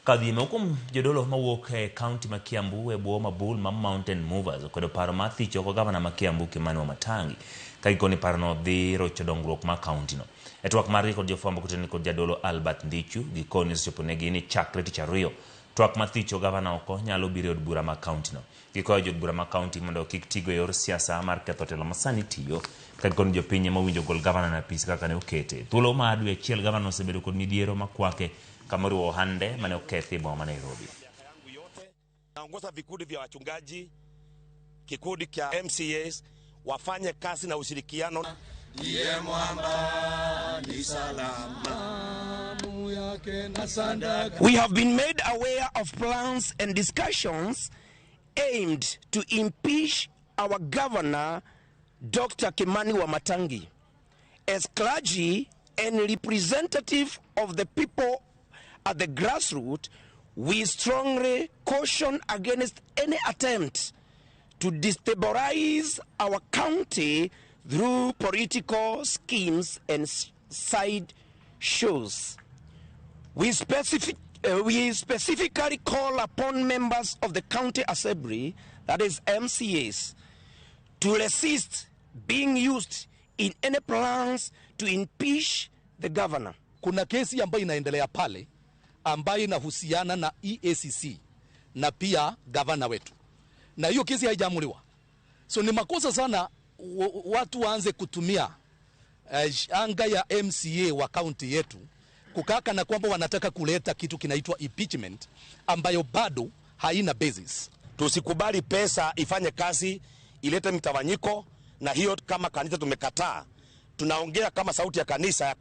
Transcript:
Kadhi moko kuom jodolo mawuok e kaunti ma Kiambu e bwo mabul ma Mountain Movers okwedo paro mar thicho oko gavana ma Kiambu Kimani Wamatangi ka gikoni parono dhi rocho dongruok mar kauntino. E twak margi kod jofwambo kotenore kod jadolo Albert Ndichu, gikoni osechoponegi ni chakre tich ariyo twak mar thicho gavana oko nyalo biro e od bura ma kauntino. Gikwayo jood bura ma kaunti mondo kik tigo e yor siasa mar ketho telo masani tiyo ka gikoni jopiny ema owinjo gol gavana e apis kaka ne okete. Thuolo mar dwe achiel gavana osebedo kod midhiero makwake kama oriwo ohande mane okethi e boma ma Nairobi. Naongoza vikundi vya wachungaji, kikundi cha MCAs wafanye kazi na ushirikiano. Ndiye mwamba ni salama yake na sadaka. We have been made aware of plans and discussions aimed to impeach our governor, Dr. Kimani Wamatangi. As clergy and representative of the people at the grassroots, we strongly caution against any attempt to destabilize our county through political schemes and side shows. We specifically call upon members of the county assembly, that is MCAs, to resist being used in any plans to impeach the governor. Kuna kesi ambayo inaendelea pale ambayo inahusiana na EACC na pia gavana wetu, na hiyo kesi haijaamuliwa. So ni makosa sana watu waanze kutumia anga ya MCA wa kaunti yetu kukaa na kwamba wanataka kuleta kitu kinaitwa impeachment ambayo bado haina basis. Tusikubali pesa ifanye kazi ilete mtawanyiko, na hiyo kama kanisa tumekataa. Tunaongea kama sauti ya kanisa ya